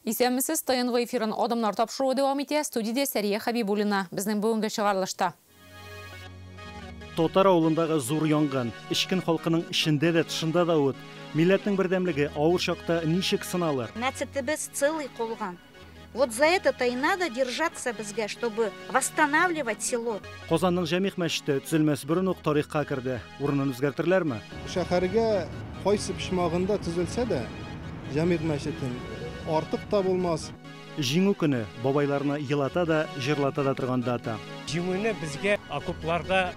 Исәнмесез, ТНВ эфирын Адымнар тапшыруы дәвам итә. Студиядә Сәрия Хәбибуллина. Безнең бүгенге чыгарылышта. Татар авылындагы зур янгын. Эчкен халкының эчендә дә, тышында да ут. Милләтнең бердәмлеге авыр чакта ничек сыналыр? Нәцетебез целый калган. Вот за это-то и надо держаться безгә, чтобы восстанавливать село. Казанның Җәмигъ мәчете төзелмәс борын ук тарихка керде. Урынын үзгәртерләрме? Шәһәргә кайсы почмагында төзелсә дә, Җәмигъ мәчетен артык та булмас. Җиңү көне бабайларны елата да, җырлата да торган дата. Җиңүне безгә окопларда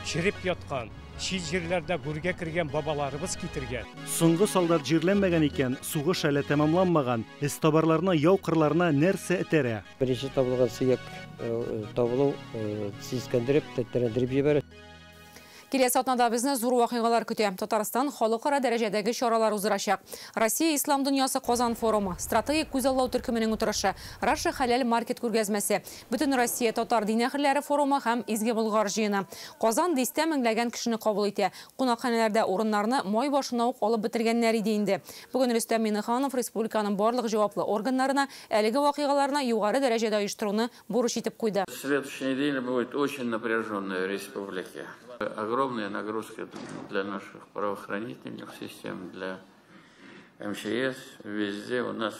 череп яткан, чит җирләрдә гүргә кергән бабаларыбыз китергән. Соңгы солдат җирләнмәгән икән, сугыш әле тәмамланмаган. Эзтабарларны яу кырларына нәрсә этәрә? Беренче табылган сөяк табылу сискәндереп, тетрәндереп җибәрә. Киләсе атнада безне зур вакыйгалар көтә. Татарстан халыкара дәрәҗәдәге чаралар уздырачак. Россия Ислам дөньясы Казан форумы, стратегик күзаллау төркеменең утырышы, Раша Хәләл маркет күргәзмәсе, Бөтен Россия татар дин әһелләре форумы һәм Изге Болгар җыены. Казан дистә меңләгән кешене кабул итә. Кунакханәләрдә урыннарны май башына ук алып бетергәннәр иде инде. Бүген Рөстәм Миңнеханов республиканың барлык җаваплы органнарына әлеге вакыйгаларны югары дәрәҗәдә оештыруны бурыч итеп куйды. Следующая неделя будет очень напряженная в республике. Огромная нагрузка для наших правоохранительных систем, для МЧС. Везде у нас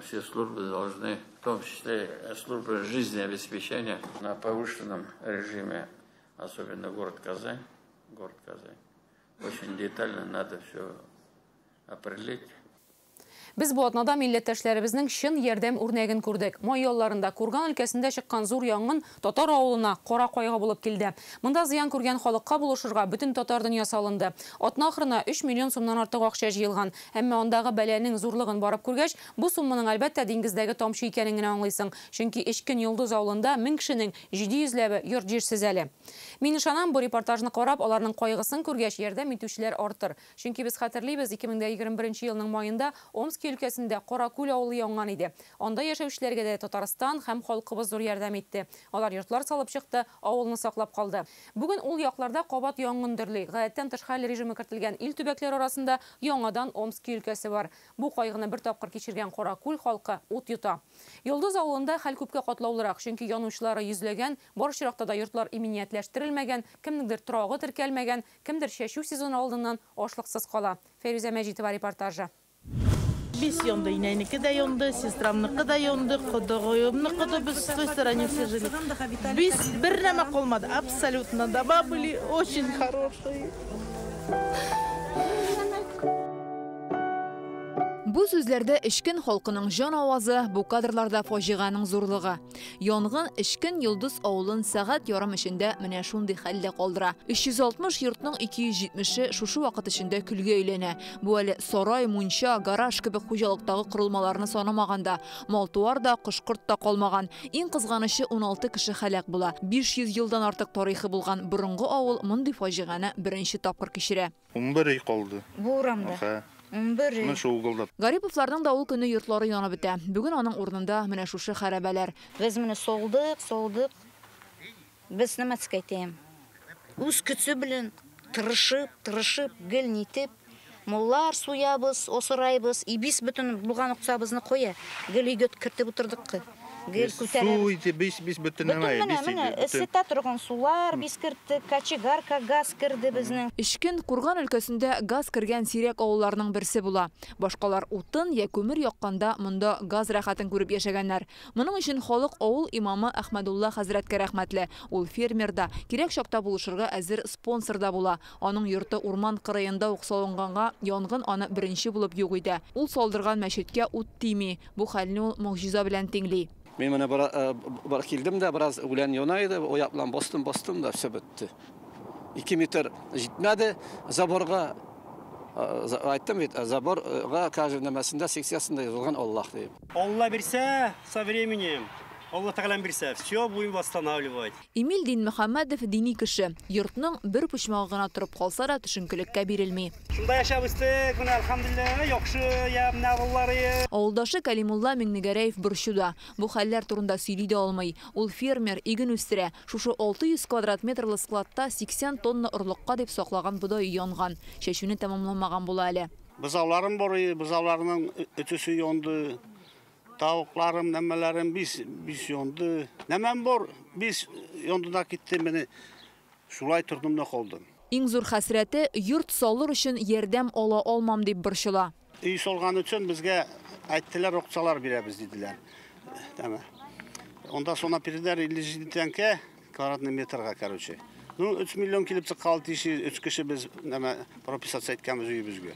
все службы должны, в том числе службы жизнеобеспечения, на повышенном режиме, особенно город Казань. Город Казань. Очень детально надо все определить. Без бу атнада милләттәшләребезнең чын ярдәм үрнәген күрдек. Май ялларында Курган өлкәсендә чыккан зур янгын татар авылына кара кайгы булып килде. Монда зыян күргән халыкка булышырга бөтен татар дөньясы алынды. Атна ахырына 3 миллион сумнан артык акча җыелган. Әмма андагы бәланең зурлыгын барып күргәч, бу сумманың әлбәттә диңгездәге тамчы икәнен генә аңлыйсың. Чөнки Эчкен Йолдыз авылында 1000 кешенең 700ләбе йорт җирсез әле. Мин ышанам, бу репортажны карап, аларның кайгысын күргәч, ярдәм итүчеләр артыр. Чөнки без хәтерлибез, 2021 елның маенда Омски өлкәсендә Каракүл авылы янган иде. Анда яшәүчеләргә дә Татарстан һәм халкыбыз зур ярдәм итте. Алар йортлар салып чыкты, авылны саклап калды. Бүген ул якларда кабат янгын дөрли. Гадәттән тыш хәл режимы кертелгән ил төбәкләре арасында яңадан Омски өлкәсе бар. Бу кайгыны бер тапкыр кичергән Каракүл халкы ут йота. Йолдыз авылында хәл күпкә катлаулырак, чөнки янучылары йөзләгән, бар очракта да йортлар иминиятләштерелмәгән, кемнеңдер торагы теркәлмәгән, кемдер чәчү сезоны алдыннан ашлыксыз кала. Фәйрүзә Мәҗитова репортажы. Бис янды, инәйнеке дә янды, сестрамныкы да янды, кодагыемныкы да, без с той стороны все жили. Бис бер нәмә калмады, абсолютно. Дома были очень хорошие. Бу сүзләрдә Эчкен халкының җан авазы, бу кадрларда фаҗиганың зурлыгы. Янгын Эчкен Йолдыз авылын сәгать ярым эчендә менә шундый хәлдә калдыра. 360 йортның 270-е шушы вакыт эчендә көлгә әйләнә. Бу әле сарай, мунча, гараж кебек хуҗалыктагы корылмаларны санамаганда, мал-туар да, кош-корт та калмаган. Иң кызганычы 16 кеше һәлак була. 500 елдан артык тарихы булган борынгы авыл мондый фаҗигане беренче тапкыр кичерә. 11 өй калды. Бу урамда. Аха. 11 өй. Менә шул уголда. Гариповларның да ул көне йортлары янып бетә. Бүген аның урынында менә шушы хәрабәләр. Без менә солдык, солдык. Без нәмә әйтәм? Үз көче белән тырышып, тырышып, гел нитеп, моллар суябыз, осырайбыз, ибис бөтен булган акчабызны куя. Гел өйгә кертеп утырдык. Гел күтәрәбез. Су ите, бис, бис бөтен Бөтен нәмә, менә, бис менә, ите, бөтен. эсетә торган сулар, бис кертте, кочегарка газ керде безнең. Эчкен Курган өлкәсендә газ кергән сирәк авылларның берсе була. Башкалар утын я күмер якканда монда газ рәхәтен күреп яшәгәннәр. Моның өчен халык авыл имамы Әхмәдулла хәзрәткә рәхмәтле. Ул фермер да, кирәк чакта булышырга әзер спонсор да була. Аның йорты урман кырыенда ук салынганга янгын аны беренче булып юк итә. Ул салдырган мәчеткә ут тими. Бу хәлне ул могҗиза белән тиңли. Мин менә бара килдем дә, бераз үлән яна иде, аяк белән бастым, бастым да, все бетте. 2 метр җитмәде заборга. Айттым бит, заборга каждый нәмәсендә, секциясендә язылган Аллаһ дип. Алла бирсә, со временем, Алла Тәгалә бирсә, все будем восстанавливать. Эмиль Динмөхәммәдов дини кеше. Йортның бер почмагы гына торып калса да төшенкелеккә бирелми. Шунда яшәп үстек, менә әлхәмдүлилләһ, яхшы, я, менә авыллары. Авылдашы Кәлимулла Миңнегәрәев борчуда. Бу хәлләр турында сөйли дә алмый. Ул фермер, иген үстерә. Шушы 600 квадрат метрлы складта 80 тонна орлыкка дип саклаган бодай янган. Чәчүне тәмамламаган була әле. Бызауларым бар иде, бызауларның өтесе янды. Тавыкларым, нәмәләрем бис янды. Нәмәм бар, бис янды да китте, менә шулай тордым да калдым. Иң зур хәсрәте йорт салыр өчен ярдәм ала алмам дип борчыла. Өй салган өчен безгә әйттеләр, акчалар бирәбез диделәр. Онда соңа бирделәр 57 тәңкә квадратный метрга, короче. Ну, 3 миллион килеп чыккан 3 кеше без нәмә прописация иткәнбез өебезгә.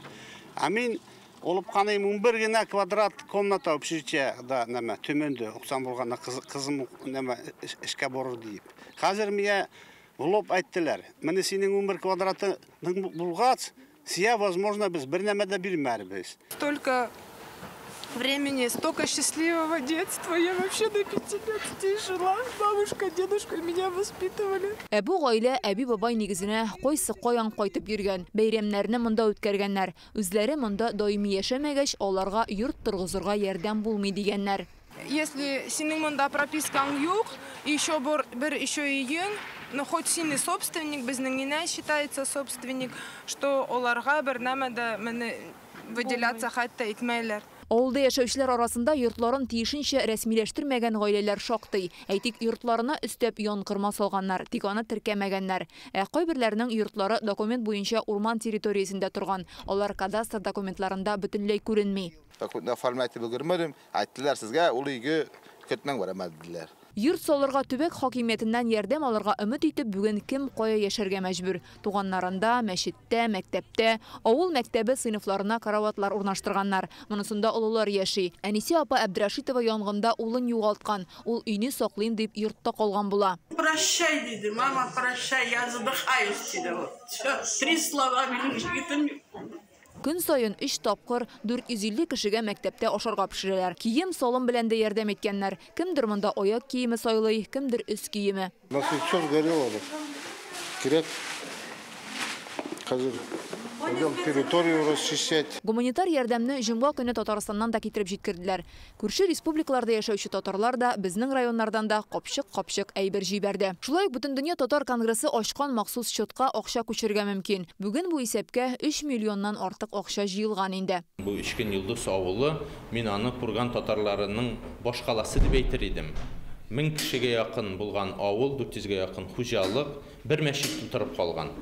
Ә мин олып каныйм 11 генә квадрат комната общежитиеда нәмә төмәндә уксам булганда кызым нәмә эшкә барыр дип. Хәзер миңа в лоб әйттеләр. Менә синең 11 квадраты булгач, сия возможно без бер нәмә дә бирмәрбез. Столько времени, столько счастливого детства. Я вообще до 5 лет здесь жила. Бабушка, дедушка меня воспитывали. Ә бу гаилә әби-бабай нигезенә кайсы каян кайтып йөргән. Бәйрәмнәрне монда үткәргәннәр. Үзләре монда даими яшәмәгәч, аларга йорт торгызырга ярдәм булмый дигәннәр. Если синең монда пропискаң юк, еще бер еще июнь, но хоть сине собственник, безнең инә считается собственник, что аларга бер нәмә дә менә выделяться хәтта итмәйләр. Авылда яшәүчеләр арасында йортларын тиешенчә рәсмиләштермәгән гаиләләр шактый. Әйтик, йортларына өстәп янкырма салганнар, тик аны теркәмәгәннәр. Ә кайберләренең йортлары документ буенча урман территориясендә торган. Алар кадастр документларында бөтенләй күренми. Документны оформлять итеп өлгермәдем. Әйттеләр сезгә, ул өйгә кертмәң барамады диделәр. Йорт салырга төбәк хакимиятеннән ярдәм алырга өмет итеп, бүген кем кая яшәргә мәҗбүр. Туганнарында, мәчеттә, мәктәптә, авыл мәктәбе сыйныфларына караватлар урнаштырганнар. Монысында олылар яши. Әнисе апа Әбдрәшитова янгында улын югалткан. Ул өйне саклыйм дип йортта калган була. Прощай, диде, мама, прощай, я задыхаюсь, диде. Всё, три слова минем егетем. Көн саен 3 тапкыр 450 кешегә мәктәптә ашарга пешерәләр. Кием салым белән дә ярдәм иткәннәр. Кемдер монда аяк киеме сайлый, кемдер өс киеме. Нас все сгорело. Кирәк. Хәзер пойдем территорию расчищать. Гуманитар ярдәмне җомга көне Татарстаннан да китереп җиткерделәр. Күрше республикаларда яшәүче татарлар да безнең районнардан да капчык-капчык әйбер җибәрде. Шулай ук Бөтендөнья татар конгрессы ачкан махсус счетка акча күчерергә мөмкин. Бүген бу исәпкә 3 миллионнан артык акча җыелган инде. Бу Эчкен Йолдыз авылы, мин аны Курган татарларының башкаласы дип әйтер идем. 1000 кешегә якын булган авыл, 400гә якын хуҗалык, бер мәчет тутырып калган.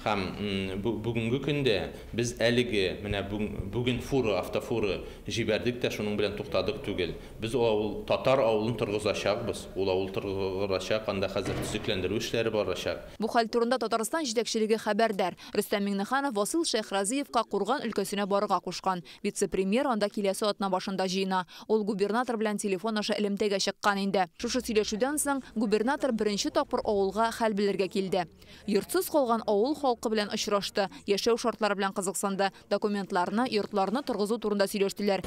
Һәм бүгенге көндә без әлеге менә бүген фура, автофура җибәрдек тә шуның белән туктадык түгел. Без ул авыл, татар авылын торгызачакбыз. Ул авыл торгызачак, анда хәзер төзекләндерү эшләре барачак. Бу хәл турында Татарстан җитәкчелеге хәбәрдар. Рөстәм Миңнеханов Васил Шәйхразиевка Курган өлкәсенә барырга кушкан. Вице-премьер анда киләсе атна башында җыена. Ул губернатор белән телефон аша элемтәгә чыккан инде. Шушы сөйләшүдән соң губернатор беренче тапкыр авылга хәл белергә килде. Йортсыз калган авыл халкы белән очрашты, яшәү шартлары белән кызыксынды, документларны, йортларны торгызу турында сөйләштеләр.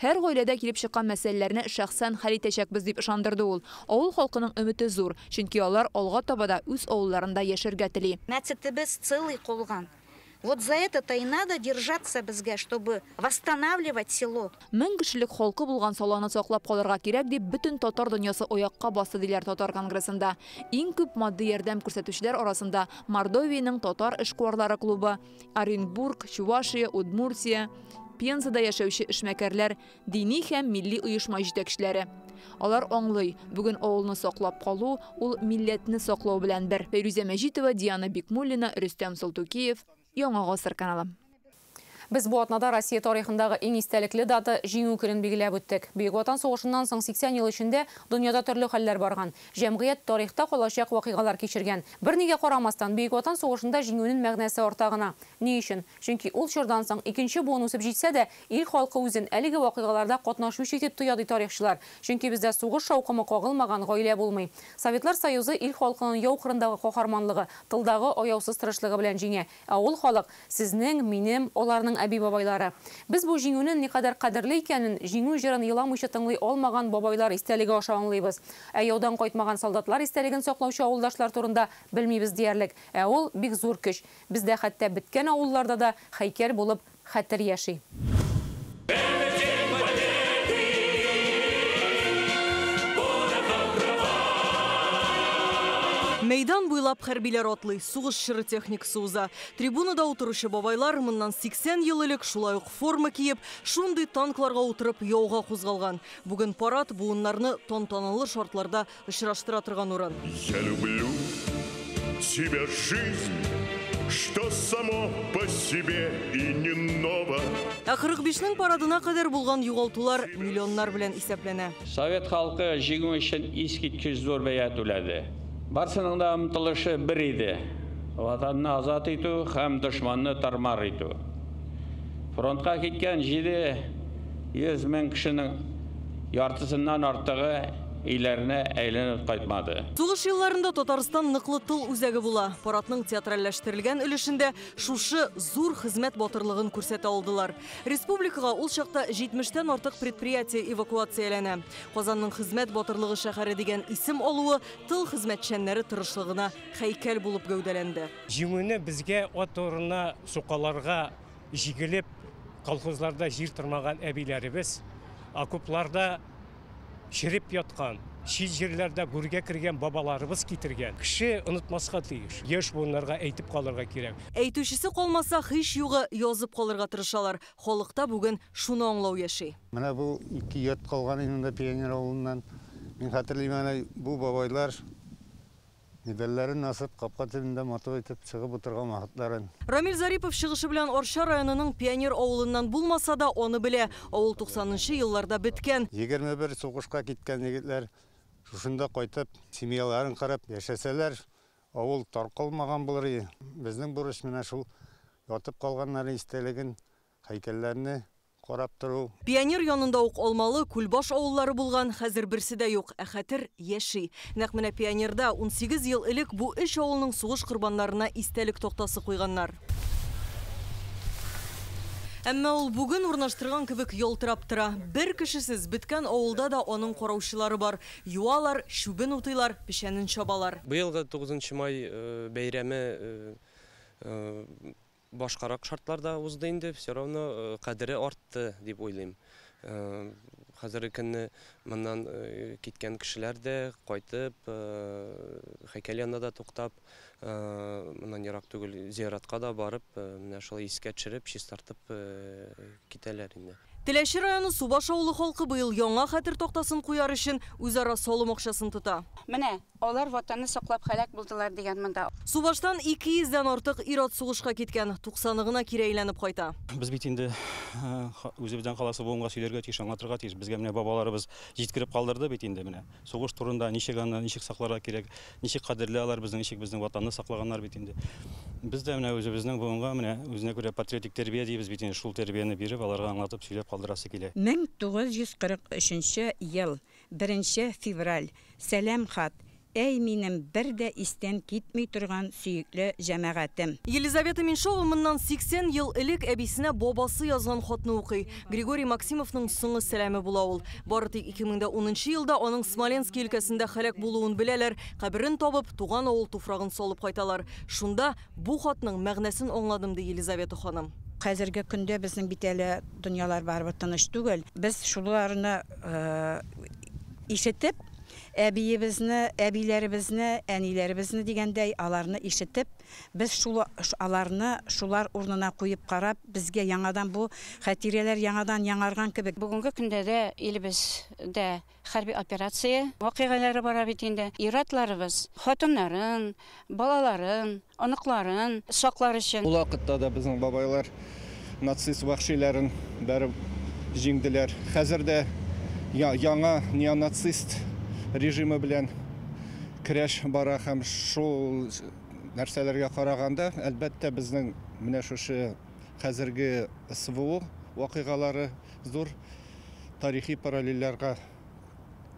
Һәр гаиләдә килеп чыккан мәсьәләләрне шәхсән хәл итәчәкбез дип ышандырды ул. Авыл халкының өмете зур, чөнки алар алга таба да үз авылларында яшәргә тели. Мәчетебез целый калган. Вот за это-то и надо держаться безгә, чтобы восстанавливать село. 1000 кешелек халкы булган саланы саклап калырга кирәк дип бөтен татар дөньясы аякка басты диләр татар конгрессында. Иң күп матди ярдәм күрсәтүчеләр арасында Мордовиянең татар эшкуарлары клубы, Оренбург, Чувашия, Удмуртия, Пензада яшәүче эшмәкәрләр, дини һәм милли оешма җитәкчеләре. Алар аңлый, бүген авылны саклап калу ул милләтне саклау белән бер. Фәйрүзә Мәҗитова, Диана Бикмуллина, Рөстәм Солтукиев, Яңа Гасыр каналы. Без бу атнада Россия тарихындагы иң истәлекле дата Җиңү көнен билгеләп үттек. Бөек Ватан сугышыннан соң 80 ел эчендә дөньяда төрле хәлләр барган. Җәмгыять тарихта калачак вакыйгалар кичергән. Бернигә карамастан, Бөек Ватан сугышында җиңүнең мәгънәсе арта гына. Ни өчен? Чөнки ул чордан соң икенче буын үсеп җитсә дә, ил халкы үзен әлеге вакыйгаларда катнашучы итеп тоя ди тарихчылар. Чөнки бездә сугыш шаукымы кагылмаган гаилә булмый. Советлар Союзы ил халкының яу кырындагы каһарманлыгы, тылдагы аяусыз тырышлыгы белән җиңә. Ә ул халык сезнең, минем, аларның әби-бабайлары. Без бу җиңүнең никадәр кадерле икәнен җиңү җырын еламыйча тыңлый алмаган бабайлар истәлеге аша аңлыйбыз. Ә яудан кайтмаган солдатлар истәлеген саклаучы авылдашлар турында белмибез диярлек. Ә ул бик зур көч. Бездә хәтта беткән авылларда да һәйкәл булып хәтер яши. Мәйдан буйлап хәрбиләр атлый, сугыш чоры техникасы уза. Трибунада утыручы бабайлар моннан 80 ел элек шулай ук форма киеп, шундый танкларга утырып яуга кузгалган. Бүген парад буыннарны тантаналы шартларда очраштыра торган урын. Я люблю тебя, жизнь, что само по себе и не ново. Ә 45-нең парадына кадәр булган югалтулар миллионнар белән исәпләнә. Совет халкы җиңү өчен искиткеч зур бәя түләде. Барсының да омтылышы бер иде: Ватанны азат итү һәм дошманны тар-мар итү. Фронтка киткән 700 мең кешенең яртысыннан артыгы өйләренә әйләнеп кайтмады. Сугыш елларында Татарстан ныклы тыл үзәге була. Парадның театральләштерелгән өлешендә шушы зур хезмәт батырлыгын күрсәтә алдылар. Республикага ул чакта 70-тән артык предприятие эвакуацияләнә. Казанның хезмәт батырлыгы шәһәре дигән исем алуы тыл хезмәтчәннәре тырышлыгына һәйкәл булып гәүдәләнде. Җиңүне безгә ат урынына сукаларга җигелеп, колхозларда җир тырмаган әбиләребез, окопларда череп яткан, чит җирләрдә гүргә кергән бабаларыбыз китергән. Кеше онытмаска тиеш. Яшь буыннарга әйтеп калырга кирәк. Әйтүчесе калмаса, һич югы язып калырга тырышалар. Халыкта бүген шуны аңлау яши. Менә бу ике йорт калган инде Пионер авылыннан. Мин хәтерлим, әнә бу бабайлар медальләрен асып, капка төбендә матур итеп чыгып утырган вакытларын. Рамил Зарипов чыгышы белән Арча районының Пионер авылыннан булмаса да, аны белә. Авыл 90нчы елларда беткән. 21 сугышка киткән егетләр шушында кайтып, семьяларын карап яшәсәләр, авыл таркалмаган булыр иде. Безнең бурыч менә шул ятып калганнар истәлеген, һәйкәлләрне карап тору. Пионер янында ук Алмалы, Күлбаш авыллары булган, хәзер берсе дә юк, ә хәтер яши. Нәкъ менә Пионерда 18 ел элек бу өч авылның сугыш корбаннарына истәлек тактасы куйганнар. Әмма ул бүген урнаштырган кебек ялтырап тора. Бер кешесез беткән авылда да аның караучылары бар. Юалар, чүбен утыйлар, печәнен чабалар. Быелгы 9 май бәйрәме башкарак шартларда узды инде, все равно кадере артты дип уйлыйм. Хәзерге көнне моннан киткән кешеләр дә кайтып, һәйкәл янына да туктап, моннан ерак түгел зиратка да барып, менә шулай искә төшереп, чистартып китәләр инде. Теләче районы Субаш авылы халкы быел яңа хәтер тактасын куяр өчен үзара салым акчасын тота. Менә алар ватанны саклап һәлак булдылар дигән монда. Субаштан 200дән артык ир-ат сугышка киткән, 90-ы гына кире әйләнеп кайта. Без бит инде үзебездән каласы буынга сөйләргә тиеш, аңлатырга тиеш. Безгә менә бабаларыбыз җиткереп калдырды бит инде менә. Сугыш турында ничек аны, ничек сакларга кирәк, ничек кадерле алар безнең, ничек безнең ватанны саклаганнар бит инде. Без дә менә үзебезнең буынга менә үзенә күрә патриотик тәрбия дибез бит инде, шул тәрбияне биреп, аларга аңлатып сөйләп калдырасы килә. 1943 ел, 1 февраль, сәлам хат. Әй минем бер дә истән китми торган сөекле җәмәгатем. Елизавета Меньшова моннан 80 ел элек әбисенә бабасы язган хатны укый. Григорий Максимовның соңгы сәламе була ул. Бары тик 2010 елда аның Смоленский өлкәсендә һәлак булуын беләләр, каберен табып, туган авыл туфрагын салып кайталар. Шунда бу хатның мәгънәсен аңладым, ди Елизавета ханым. Хәзерге көндә безнең бит әле дөньялар барыбер тыныч түгел. Без шуларны ишетеп, әбиебезне, әбиләребезне, әниләребезне дигәндәй, аларны ишетеп, без шул аларны шулар урынына куеп карап, безгә яңадан бу хатирәләр яңадан яңарган кебек. Бүгенге көндә дә илебездә хәрби операция вакыйгалары бара бит инде. Ир-атларыбыз хатыннарын, балаларын, оныкларын саклар өчен. Ул вакытта да безнең бабайлар нацист вәхшиләрен бәреп җиңделәр. Хәзер дә яңа неонацист режимы белән көрәш бара һәм шул нәрсәләргә караганда, әлбәттә, безнең менә шушы хәзерге СВО вакыйгалары зур тарихи параллельләргә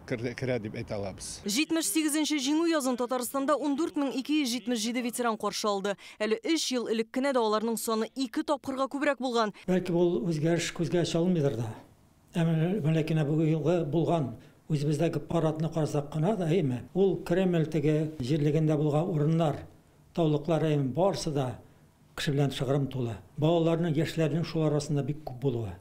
керә дип әйтә алабыз. 78-нче җиңү язын Татарстанда 14277 ветеран каршы алды. Әле 3 ел элек кенә дә аларның саны 2 тапкырга күбрәк булган. Бәлки ул үзгәреш күзгә чалынмыйдыр да. Әмма ләкин бу елгы булган үзебездәге парадны карасак кына да, әйме? Ул Кремль теге җирлегендә булган урыннар, таулыклар, әйме, барысы да кеше белән шыгрым тулы. Балаларның, яшьләрнең шул арасында бик күп булуы.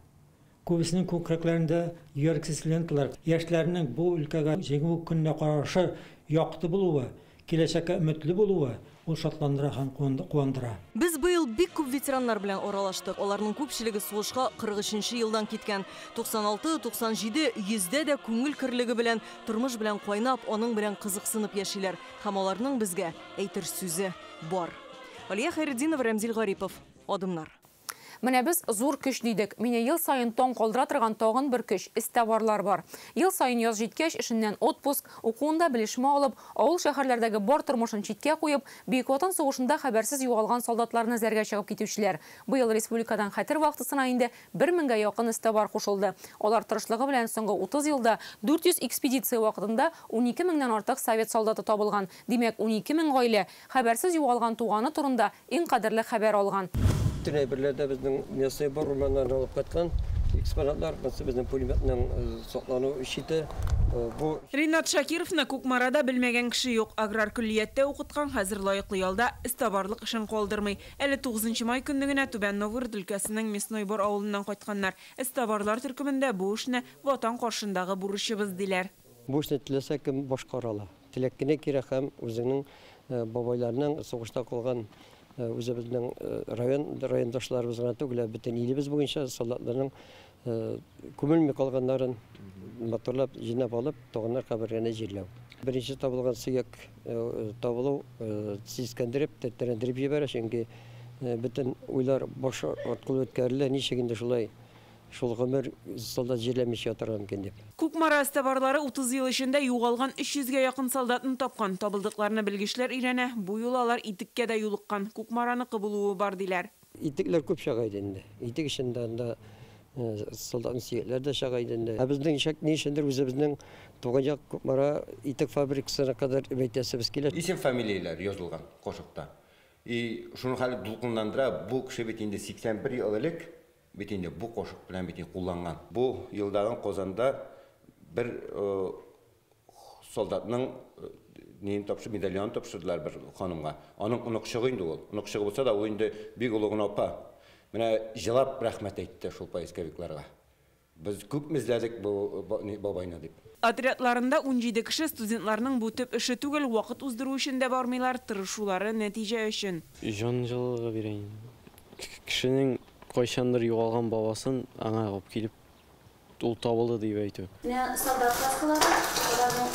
Күбесенең күкрәкләрендә йөрәксез ленталар. Яшьләрнең бу өлкәгә җиңү көненә карашы якты булуы, Киләчәккә өметле булуы ул шатландыра һәм куандыра. Без быел бик күп ветераннар белән аралаштык. Аларның күпчелеге сугышка 43 елдан киткән. 96, 97, 100дә дә күңел керлеге белән, тормыш белән кайнап, аның белән кызыксынып яшиләр. Һәм аларның безгә әйтер сүзе бар. Алия Хәйретдинова, Рәмзил Гарипов. Адымнар. Менә без зур көч дидек. Мине ел саен таң калдыра торган тагын бер көч эзтабарлар бар. Ел саен яз җиткәч, эшеннән отпуск, укуында белешмә алып, авыл шәһәрләрдәге бар тормышын читкә куеп, Бөек Ватан сугышында хәбәрсез югалган солдатларны эзләргә чыгып китүчеләр. Быел республикадан хәтер вахтасына инде 1000гә якын эзтабар кушылды. Алар тырышлыгы белән соңгы 30 елда 400 экспедиция вакытында 12 меңнән артык совет солдаты табылган. Димәк, 12 мең гаилә хәбәрсез югалган туганы турында иң кадерле хәбәр алган. Бөтен әйберләрдә безнең Мясной Бор урманнарына алып кайткан экспонатлар, монысы безнең пулеметның саклану щиты. Бу Ринат Шакировны Кукмарада белмәгән кеше юк. Аграр көллияттә укыткан, хәзер лаеклы ялда, эзтабарлык эшен калдырмый. Әле 9 май көнне генә Түбән Новгород өлкәсенең Мясной Бор авылыннан кайтканнар. Эзтабарлар төркемендә бу эшне Ватан каршындагы бурычыбыз диләр. Бу эшне теләсә кем башкара ала. Теләк кенә кирәк һәм үзеңнең бабайларның сугышта калган үзебезнең район, райондашларыбыз гына түгел, бөтен илебез буенча солдатларның күмелми калганнарын матурлап җыйнап алып, туганнар каберләренә җирләү. Беренче табылган сөяк табылу сискәндереп, тетрәндереп җибәрә, чөнки бөтен уйлар баш аркылы үткәрелә, ничек инде шулай шул гомер солдат җирләмичә ятарга мөмкин дип. Кукмара эзтабарлары 30 ел эчендә югалган 300гә якын солдатны тапкан. Табылдыкларны белгечләр өйрәнә. Бу юлы алар итеккә дә юлыккан. Кукмараныкы булуы бар диләр. Итекләр күп чага иде инде. Итек эчендә анда солдатның сөякләре дә чага иде инде. Ә безнең шәк ни өчендер үзебезнең туган як Кукмара итек фабрикасына кадәр әйтәсебез килә. Исем фамилияләр язылган кошыкта. И шуны хәл дулкынландыра, бу кеше бит инде 81 ел элек бит инде бу кошык белән бит инде кулланган. Бу елдагы Казанда бер солдатның нейен тапшырып, медальон тапшырдылар бер ханымга. Аның оныкчыгы инде ул. Оныкчыгы булса да, ул инде бик олы гына апа. Менә җылап рәхмәт әйтте шул поисковикларга. Без күп эзләдек бу бабайны дип. Отрядларында 17 кеше, студентларның бу төп эше түгел, вакыт уздыру өчен дә бармыйлар, тырышулары нәтиҗә өчен. Җан җылылыгы бирә инде. Кешенең кайчандыр югалган бабасын аңа алып килеп, ул табылды дип әйтү. Менә солдат каскалары, аларның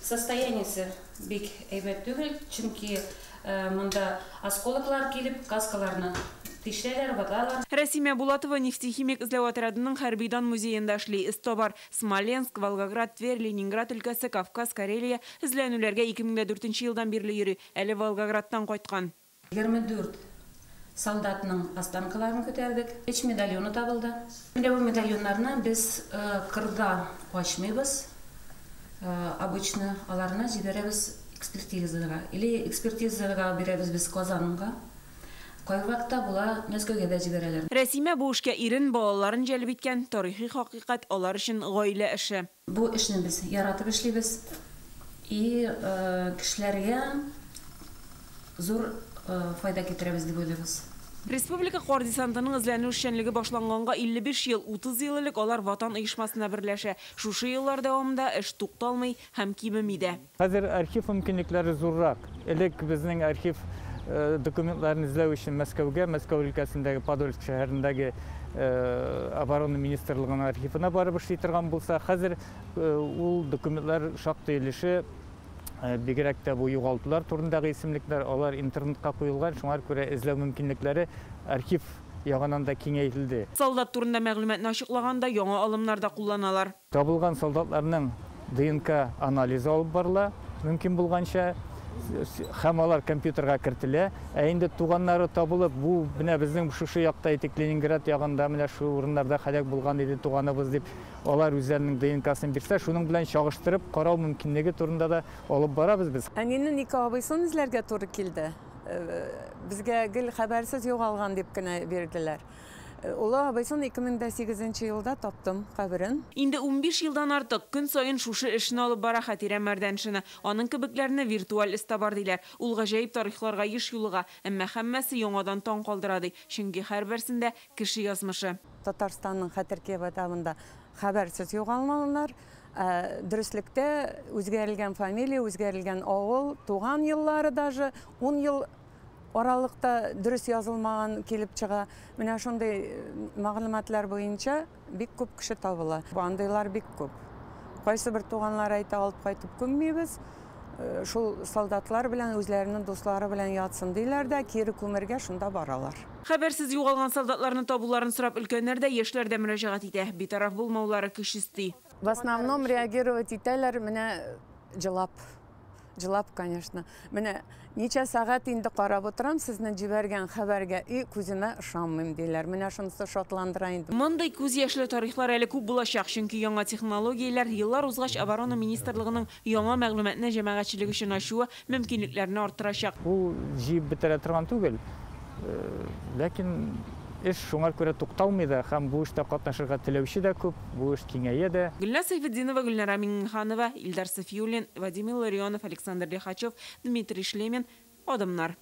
состояниесе бик әйбәт түгел, чөнки монда осколоклар килеп, каскаларны тишләләр, ваталар. Рәсимә Булатова нефтехимик эзләү отрядының хәрби дан музеенда эшли. Эзтабар, Смоленск, Волгоград, Тверь, Ленинград өлкәсе, Кавказ, Карелия эзләнүләргә 2004 елдан бирле йөри. Әле Волгоградтан кайткан. 24 солдатның останкаларын күтәрдек. 3 медальоны табылды. Менә бу медальоннарны без кырда ачмыйбыз. Обычно аларны җибәрәбез экспертизага. Или экспертизага бирәбез без Казанга. Кайвакта була Мәскәүгә дә җибәрәләр. Рәсимә бу эшкә ирен, балаларын җәлеп иткән. Тарихи хакыйкать алар өчен гаилә эше. Бу эшне без яратып эшлибез. И кешеләргә зур файда китерәбез дип уйлыйбыз. Республика кар десантының эзләнү эшчәнлеге башланганга 55 ел, 30 ел элек алар Ватан оешмасына берләшә. Шушы еллар дәвамында эш тукталмый һәм кимеми дә. Хәзер архив мөмкинлекләре зуррак. Элек безнең архив документларын эзләү өчен Мәскәүгә, Мәскәү өлкәсендәге Подольск шәһәрендәге оборона министрлыгының архивына барып эшли торган булса, хәзер ул документлар шактый өлеше, бигрәк тә бу югалтулар турындагы исемлекләр, алар интернетка куелган, шуңа күрә эзләү мөмкинлекләре архив ягынан да киңәйтелде. Солдат турында мәгълүматны ачыклаганда яңа алымнар да кулланалар. Табылган солдатларның ДНК анализы алып барыла, мөмкин булганча, һәм алар компьютерга кертелә. Ә инде туганнары табылып, бу менә безнең шушы якта әйтик, Ленинград ягында менә шу урыннарда һәлак булган иде туганыбыз дип, алар үзләренең ДНК-сын бирсә, шуның белән чагыштырып карау мөмкинлеге турында да алып барабыз без. Әнинең ике абыйсын эзләргә туры килде. Безгә гел хәбәрсез югалган дип кенә бирделәр. Олы абыйсын 2008 елда таптым каберен. Инде 15 елдан артык көн саен шушы эшне алып бара Хәтирә Мәрдәншина. Аның кебекләрне виртуаль эзтабар диләр. Ул гаҗәеп тарихларга еш юлыга, әмма һәммәсе яңадан таң калдыра ди. Чөнки һәрберсендә кеше язмышы. Татарстанның Хәтер китабында хәбәрсез югалганнар. Дөреслектә үзгәрелгән фамилия, үзгәрелгән авыл, туган еллары даже 10 ел аралыкта дөрес язылмаган килеп чыга. Менә шундый мәгълүматлар буенча бик күп кеше табыла. Андыйлар бик күп. Кайсы бер туганнар әйтә, алып кайтып күммибез. Шул солдатлар белән, үзләренең дуслары белән ятсын диләр дә, кире күмергә шунда баралар. Хәбәрсез югалган солдатларны табуларын сорап өлкәннәр дә, яшьләр дә мөрәҗәгать итә. Битараф булмаулары көч өсти. В основном реагировать итәләр менә җылап. Җылап, конечно. Менә ничә сәгать инде карап утырам сезне җибәргән хәбәргә, и күземә ышанмыйм диләр. Менә шунысы шатландыра инде. Мондый күз яшьле тарихлар әле күп булачак, чөнки яңа технологияләр еллар узгач оборона министрлыгының яңа мәгълүматны җәмәгатьчелек өчен ачуы мөмкинлекләрне арттырачак. Ул җыеп бетерә торган түгел, ләкин эш шуңа күрә тукталмый да, һәм бу эштә катнашырга теләүче дә күп, бу эш киңәя дә. Гөлназ Сайфетдинова, Гөлнара Миңнеханова, Илдар Софиуллин, Вадим Илларионов, Александр Лихачев, Дмитрий Шлемин. Адымнар.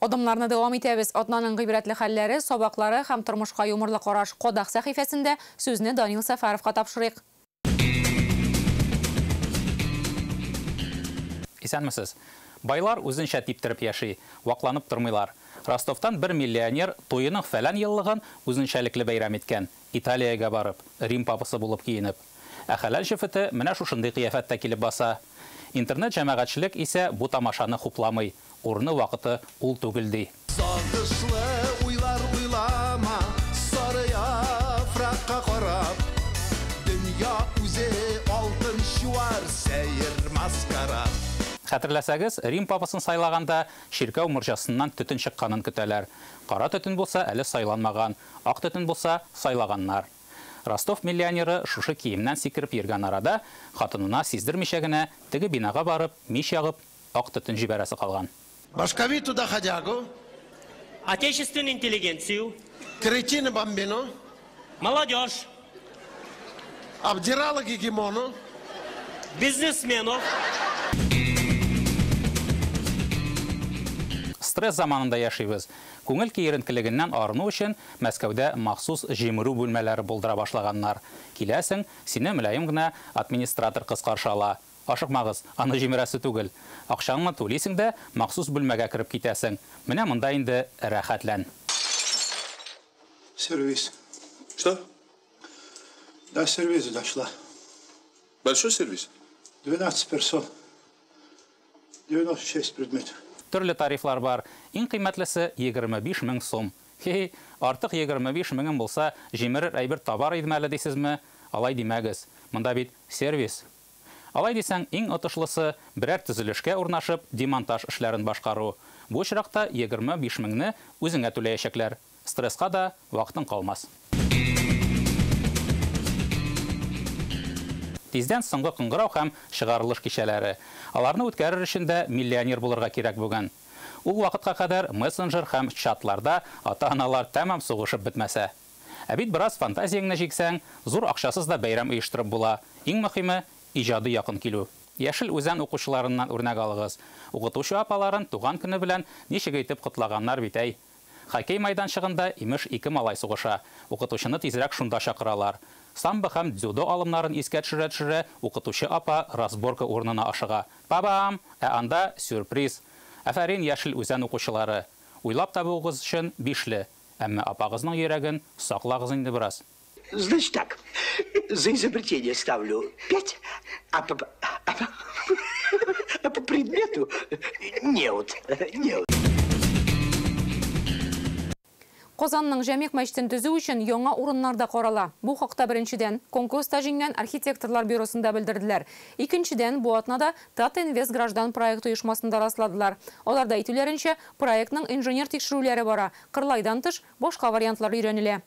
Адымнарны дәвам итәбез. Атнаның гыйбрәтле хәлләре, сабаклары һәм тормышка юморлы караш Кодак сәхифәсендә сүзне Данил Сәфәровка тапшырыйк. Исәнмесез. Байлар үзенчә типтереп яши, вакланып тормыйлар. Ростовтан бер миллионер туеның фәлән еллыгын үзенчәлекле бәйрәм иткән, Италиягә барып, Рим папасы булып киенеп. Ә хәләл җефете менә шушындый кыяфәттә килеп баса. Интернет җәмәгатьчелек исә бу тамашаны хупламый, урыны вакыты ул түгел ди. Сагышлы уйлар уйлама, сары яфракка карап, дөнья үзе алтын чуар, сәер маскарад. Хәтерләсәгез, Рим папасын сайлаганда чиркәү морҗасыннан төтен чыкканын көтәләр. Кара төтен булса, әле сайланмаган, ак төтен булса, сайлаганнар. Ростов миллионеры шушы киемнән сикереп йөргән арада хатынына сиздермичә генә теге бинага барып, мич ягып, ак төтен җибәрәсе калган. Башковиту доходягу, отечественную интеллигенцию, кретина бомбину, молодежь, обдирала гегемону, бизнесменов. Стресс заманында яшибез. Күңел киеренкелегеннән арыну өчен Мәскәүдә махсус җимерү бүлмәләре булдыра башлаганнар. Киләсең, сине мөлаем генә администратор кыз каршы ала. Ашыкмагыз, аны җимерәсе түгел. Акчаңны түлисең дә махсус бүлмәгә кереп китәсең. Менә монда инде рәхәтлән. Сервис. Что? Да, сервис дошла. Большой сервис? 12 персон. 96 предметов. Төрле тарифлар бар. Иң кыйммәтлесе 25 мең сум. Хе-хе, артык 25 меңем булса, җимерер әйбер табар идем әле дисезме? Алай димәгез. Монда бит сервис. Алай дисәң, иң отышлысы берәр төзелешкә урнашып, демонтаж эшләрен башкару. Бу очракта 25 меңне үзеңә түләячәкләр. Стресска да вакытың калмас. Тиздән соңгы кыңгырау һәм чыгарылыш кичәләре. Аларны үткәрер өчен дә миллионер булырга кирәк бүген. Ул вакытка кадәр мессенджер һәм чатларда ата-аналар тәмам сугышып бетмәсә. Ә бит бераз фантазияңне җиксәң, зур акчасыз да бәйрәм оештырып була. Иң мөһиме иҗади якын килү. Яшел Үзән укучыларыннан үрнәк алыгыз. Укытучы апаларын туган көне белән ничек итеп котлаганнар бит әй. Хоккей майданчыгында имеш ике малай сугыша. Укытучыны тизрәк шунда чакыралар. Самбо һәм дзюдо алымнарын искә төшерә-төшерә укытучы апа разборка урынына ашыга. Па-бам! Ә анда сюрприз. Афәрин, Яшел Үзән укучылары. Уйлап табуыгыз өчен бишле. Әмма апагызның йөрәген саклагыз инде бераз. Значит так, за изобретение ставлю 5, а по предмету неуд. Неуд. Казанның Җәмигъ мәчетен төзү өчен яңа урыннарда карала. Бу хакта беренчедән конкурста җиңгән архитекторлар бюросында белдерделәр. Икенчедән бу атнада Татинвест граждан проекты оешмасында расладылар. Аларда әйтүләренчә, проектның инженер тикшерүләре бара. Кырлайдан тыш башка вариантлар өйрәнелә.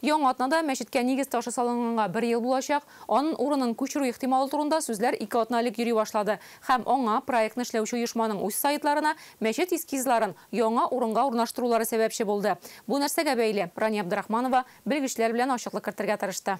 Яңа атнада мәчеткә нигез ташы салынганга бер ел булачак. Аның урынын күчерү ихтималы турында сүзләр 2 атна элек йөри башлады. Һәм аңа проектны эшләүче оешманың үз сайтларына мәчет эскизларын яңа урынга урнаштырулары сәбәпче булды. Бу нәрсәгә бәйле? Рания Абдрахманова белгечләр белән ачыклык кертергә тырышты.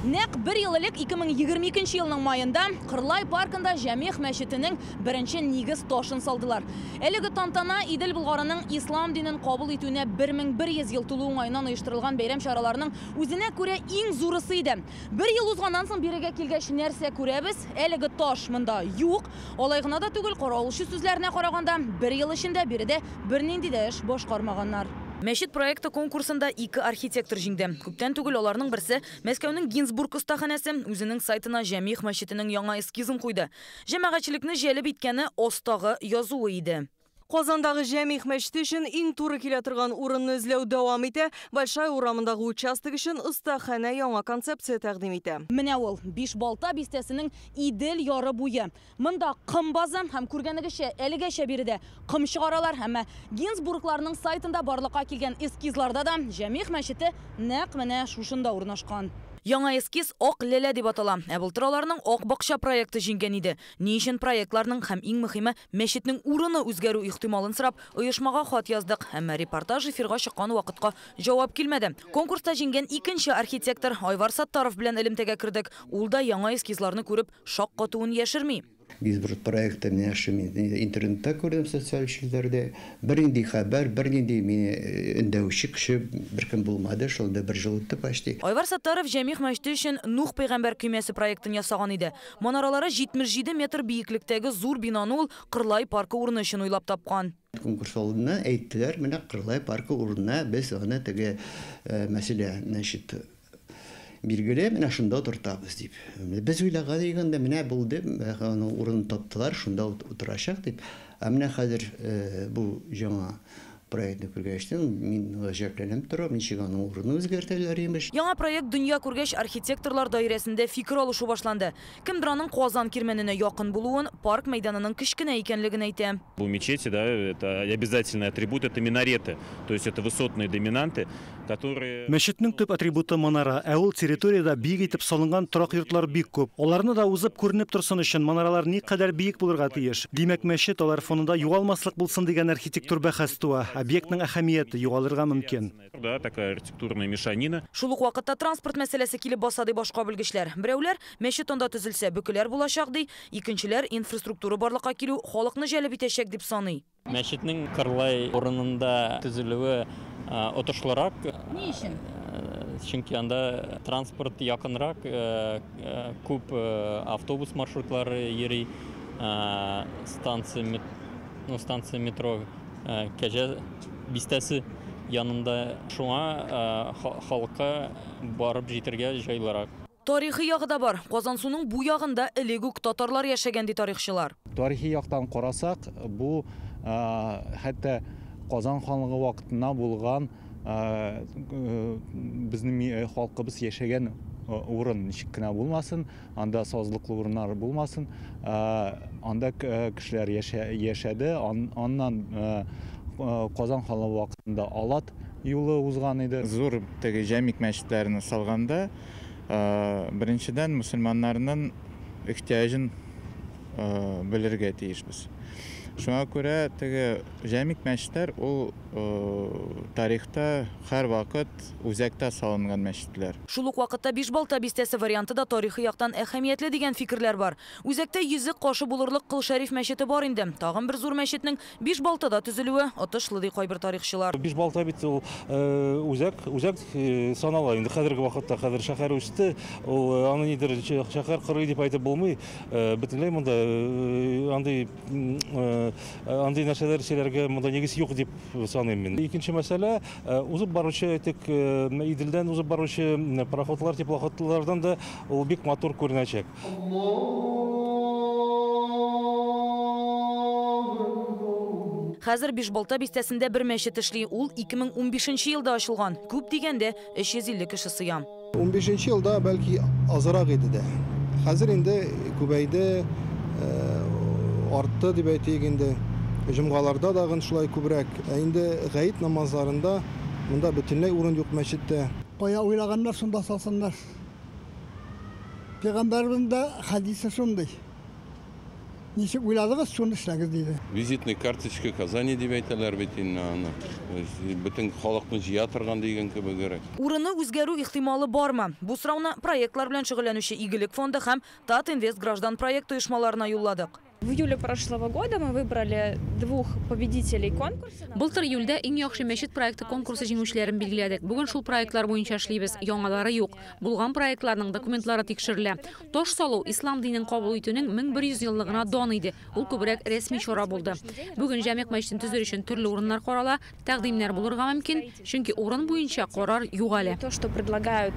Нәкъ бер ел элек 2022 елның маенда Кырлай паркында Җәмигъ мәчетенең беренче нигез ташын салдылар. Әлеге тантана Идел Болгарының ислам динен кабул итүенә 1100 ел тулу уңаеннан оештырылган бәйрәм чараларының үзенә күрә иң зурысы иде. Бер ел узганнан соң бирегә килгәч нәрсә күрәбез? Әлеге таш монда юк. Алай гына да түгел, каравылчы сүзләренә караганда, бер ел эчендә биредә бернинди дә эш башкармаганнар. Мәчет проекты конкурсында ике архитектор җиңде. Күптән түгел аларның берсе Мәскәүнең Гинзбург остаханәсе үзенең сайтына Җәмигъ мәчетенең яңа эскизын куйды. Җәмәгатьчелекне җәлеп иткәне астагы язуы иде. Казандагы Җәмигъ мәчете өчен иң туры килә торган урынны эзләү дәвам итә. Большая урамындагы участок өчен остаханә яңа концепция тәкъдим итә. Менә ул Бишбалта бистәсенең Идел яры буе. Монда ком базы һәм күргәнегезчә әлегәчә биредә ком чыгаралар. Әмма Гинзбургларның сайтында барлыкка килгән эскизларда да Җәмигъ мәчете нәкъ менә шушында урнашкан. Яңа эскиз Ак ләлә дип атала. Ә былтыр аларның Ак бакча проекты җиңгән иде. Ни өчен проектларның һәм иң мөһиме мәчетнең урыны үзгәрү ихтималын сорап оешмага хат яздык. Әмма репортаж эфирга чыккан вакытка җавап килмәде. Конкурста җиңгән икенче архитектор Айвар Саттаров белән элемтәгә кердек. Ул да яңа эскизларны күреп шаккатуын яшерми. Гинзбург проекты менә интернетта күрдем, социаль челтәрдә. Бернинди хәбәр, бернинди мине өндәүче кеше беркем булмады, шунда бер җыл үтте почти. Айвар Саттаров Җәмигъ мәчете өчен Нух пәйгамбәр көймәсе проектын ясаган иде. Манаралары 77 метр биеклектәге зур бинаны ул Кырлай паркы урыны өчен уйлап тапкан. Конкурс алдыннан әйттеләр, менә Кырлай паркы урынына без аны теге мәсьәлә, значит, билгеле, менә шунда утыртабыз дип. Без уйлаган дигәндә менә булды, аның урынын таптылар, шунда утырачак дип. Ә менә хәзер бу яңа проектны күргәчтен мин гаҗәпләнеп торам, ничек аның урынын үзгәртәләр имеш. Яңа проект дөнья күргәч, архитекторлар даирәсендә фикер алышу башланды. Кемдер аның Казан кирмәненә якын булуын, парк мәйданының кечкенә икәнлеген әйтә. У мечети, да, это обязательный атрибут, это минареты, то есть это высотные доминанты, которые... Мәчетнең төп атрибуты манара, ә ул территориядә биек итеп салынган торак йортлар бик күп. Аларны да узып күренеп торсын өчен манаралар никадәр биек булырга тиеш. Димәк, мәчет алар фонында югалмаслык булсын дигән архитектур бәхәс туа. Объектның әһәмияте югалырга мөмкин. Да, такая архитектурная мешанина. Шул ук вакытта транспорт мәсьәләсе килеп баса ди башка белгечләр. Берәүләр мәчет анда төзелсә бөкеләр булачак ди, икенчеләр инфраструктура барлыкка килү халыкны җәлеп итәчәк дип саный. Мәчетнең Кырлай урынында төзелүе отышлырак. Ни өчен? Чөнки анда транспорт якынрак, күп автобус маршрутлары йөри, станция, ну, станция метро Кәҗә бистәсе янында, шуңа халыкка барып җитәргә җайлырак. Тарихи ягы да бар. Казансуның бу ягында элек үк татарлар яшәгән ди тарихчылар. Тарихи яктан карасак, бу хәтта Казан ханлыгы вакытына булган безнең халкыбыз яшәгән урын, ничек кенә булмасын, анда сазлыклы урыннар булмасын, анда кешеләр яшәде. Аннан Казан ханлыгы вакытында Алат юлы узган иде. Зур теге җәмигъ мәчетләрен салганда, беренчедән мөселманнарның ихтыяҗын белергә тиешбез. Шуңа күрә теге җәмигъ мәчетләр ул тарихта һәрвакыт үзәктә салынган мәчетләр. Шул ук вакытта Бишбалта бистәсе варианты да тарихи яктан әһәмиятле дигән фикерләр бар. Үзәктә йөзек кашы булырлык Кол Шәриф мәчете бар инде. Тагын бер зур мәчетнең Бишбалтада төзелүе отышлы ди кайбер тарихчылар. Бишбалта бит ул үзәк, үзәк санала инде хәзерге вакытта, хәзер шәһәр үсте. Ул аны нидер шәһәр кырый дип әйтеп булмый. Бөтенләй монда андый нәрсәләр сөйләргә монда нигез юк дип саныйм мин. Икенче мәсьәлә, узып баручы, әйтик, Иделдән узып баручы пароходлар, теплоходлардан да ул бик матур күренәчәк. Хәзер Бишбалта бистәсендә бер мәчет эшли. Ул 2015 елда ачылган. Күп дигәндә 350 кеше сыя. 15 елда бәлки азрак иде дә. Хәзер инде күбәйде, артты дип әйтик инде. Җомгаларда дагын шулай күбрәк. Ә инде гаит намазларында монда бөтенләй урын юк мәчеттә. Кая уйлаганнар шунда салсыннар. Пәйгамбәребезнең дә хәдисе шундый. Ничек уйладыгыз, шуны эшләгез, диде. Визитный карточка Казани дип әйтәләр бит инде аны. Бөтен халыкны җыя торган дигән кебегрәк. Урыны үзгәрү ихтималы бармы? Бу сорауны проектлар белән шөгыльләнүче Игелек фонды һәм Татинвест гражданпроект оешмаларына юлладык. В июле прошлого года мы выбрали двух победителей конкурса. Былтыр июльдә иң яхшы мәчет проекты конкурсы җиңүчеләрен билгеләдек. Бүген шул проектлар буенча эшлибез. Яңалары юк. Булган проектларның документлары тикшерелә. Таш салу ислам динен кабул итүнең 1100 еллыгына дан иде. Ул күбрәк рәсми чара булды. Бүген Җәмигъ мәчетен төзер өчен төрле урыннар карала, тәкъдимнәр булырга мөмкин, чөнки урын буенча карар юк әле. То, что предлагают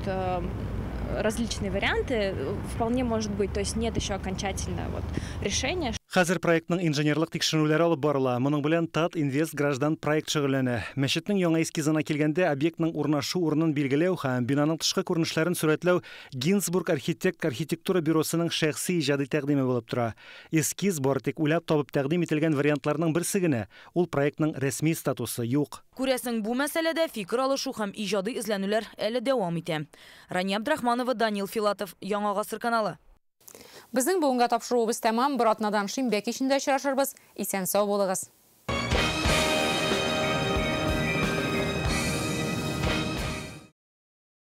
различные варианты, вполне может быть, то есть нет еще окончательного вот решения. Хәзер проектның инженерлык тикшеренүләре алып барыла. Моның белән Татинвест граждан проект шөгыльләнә. Мәчетнең яңа эскизына килгәндә объектның урнашу урынын билгеләү һәм бинаның тышкы күренешләрен сурәтләү Гинзбург архитект архитектура бюросының шәхси иҗади тәкъдиме булып тора. Эскиз бары тик уйлап табып тәкъдим ителгән вариантларның берсе генә. Ул проектның рәсми статусы юк. Күрәсең, бу мәсьәләдә фикер алышу һәм иҗади эзләнүләр әле дәвам итә. Рания Абдрахманова, Данил Филатов, Яңа Гасыр каналы. Безнең бүгенге тапшыруыбыз тәмам. Бер атнадан шимбә кичендә очрашырбыз. Исән сау булыгыз.